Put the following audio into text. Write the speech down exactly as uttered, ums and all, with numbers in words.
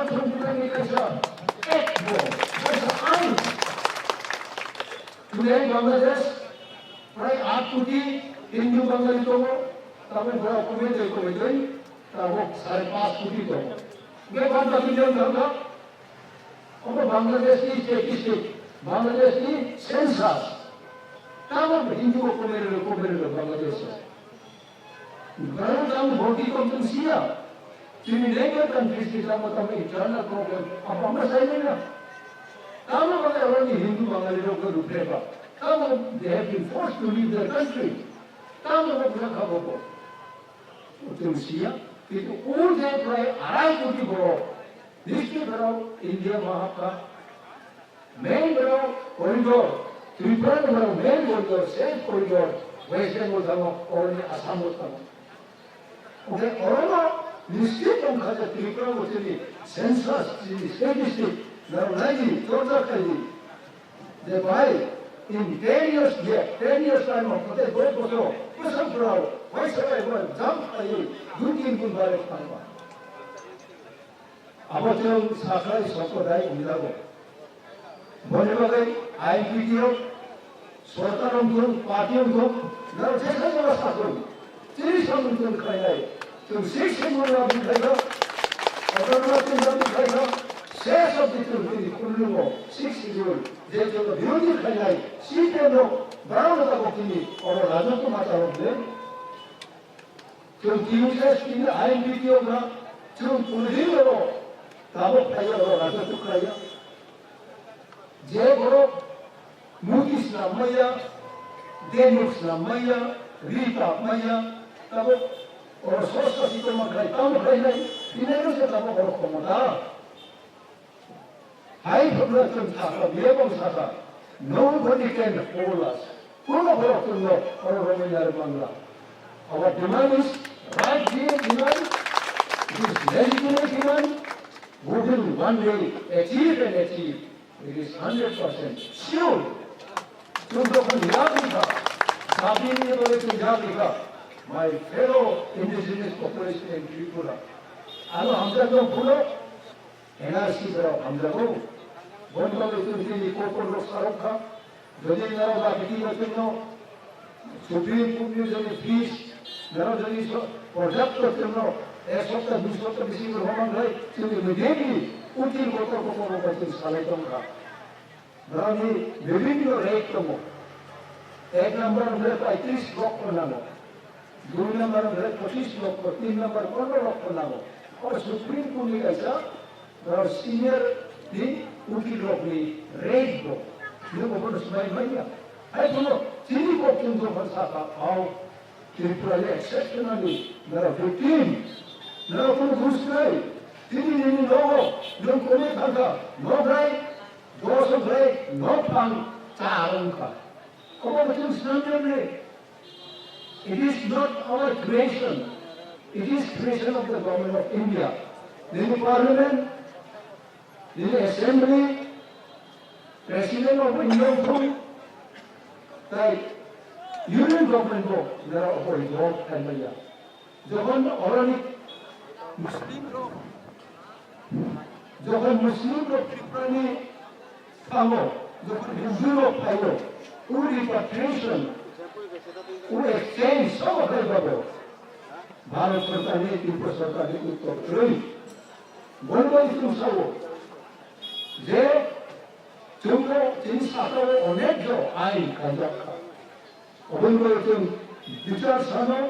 Songkrak ni kaisa act bo, kaisa ain. Today Bangladesh prai aat koti Hindu Bangali tongo, tamo borok kumi tei kumi tei, tamo sare panch koti tongo. Bebak baki jang thangkha, omo Bangladesh ni statistic, Bangladesh ni census. Tamo Hindu kumi rok, kumi rok Bangladesh o. Bwrwi tamo body kok chwng siya. Chini neighbor countries ni tamo tamo internal problem. Apa ma sai na? Tamo ba oro ni Hindu Bangali rok ko ruphre ba. Tamo they have been forced to leave their country. Tamo ba bwrwi khabo ko. Chwng siya. Kintu o je prai arai koti borok. Nishti borok India ma hapkha. Main borok corridor, Tripura ni borok main corridor, safe corridor, West Bengal thango, oroni Assam o thango. Oke, orono nischit tongkha je Tripura bo chini census, chini statistic, naro naidi, chorcha khaidi. Je bhai, in ten years gap, ten years time of kote doi bochor, bwswk borok, waisa bai bai, jump khaiwi, dui tin gun bare thangba. Abo chwng sakhlai sokto dai wngjago. Boni bagwi I N P T o, sorkar wngthung, party wngthung, nang jesa jora sathung, chini samung chwng khlainai. Chwng six schedule rok bikhlaikha, autonomous state rok bikhlaikha, ses of the chwng tini khulungo six schedule, je chwng birodhi khlainai, C P M rok, brao no tabok tini oro rajotw ma chalok de. Chwng T U S tini I N P T o wngkha, chwng purhi oro tabok phaiya oro raja tukraiya. Je borok muti snam maya, demuk snam maya, ri tap maya, tabok oro sosta sitoma khai, tamo khai nai, tini oro se tabok oro khomota. Hai phano chwng sakha, biyabong sakha, nobody can hold us. Kuno borok chwngno oro romwi narwk manla. Our demand is right here demand, it is legitimate demand, we will one day achieve and achieve, it is hundred percent sure. Chwng jokhon yakrikha, dabini bagwi chwng yakrikha, my fellow indigenous population in Tripura, ano hamjakno phuno, N R C borok hamjago. Boni bagwi chwng chini kokborok sarok kha. Jodi norok dapiti no chwngno Supreme Court ni jodi fees, norok jodi so-, porjapto chwngno ek sopta, dui sopta bisingo rwmang khlai, chwng immediately ukil kotor kotor rok bai chwng salai tong kha. Borokni bibhinno rate tongo. Ek number hwnkhe paitris lokho nango, dui number hwnkhe pochis lokho, tin number pondro lokho nango. Oro Supreme Court ni kaisa, borok senior ni ukil rokni rate bo. Nwng bono swmai manya. Hai bono chini kok chwng jokhon sakha, "Ao, Tripura le exceptionally, nara victim, nara kono ghus nai, tini nini nogo, nwng kome thangkha, nograi, doso grai, nokphang, cha wngkha." Obo muchung swnamjak le. It is not our creation, it is creation of the Government of India. Nini Parliament, nini Assembly, President of Union Thung, tai Union Government bo nara obo involve khaimaya. Jokhon oroni Muslim rok, jokhon Muslim rok Tripura ni thango, jokhon Hindu rok phaio, u repatriation, u exchange sobo khlai babo. Bharat Sarkar ni, Tripura Sarkar ni uttor kwrwi. Boni bagwi chwng sao je chwngno chini sakao onek jo ain kanjak kha. Oboni bagwi chwng bichar sano,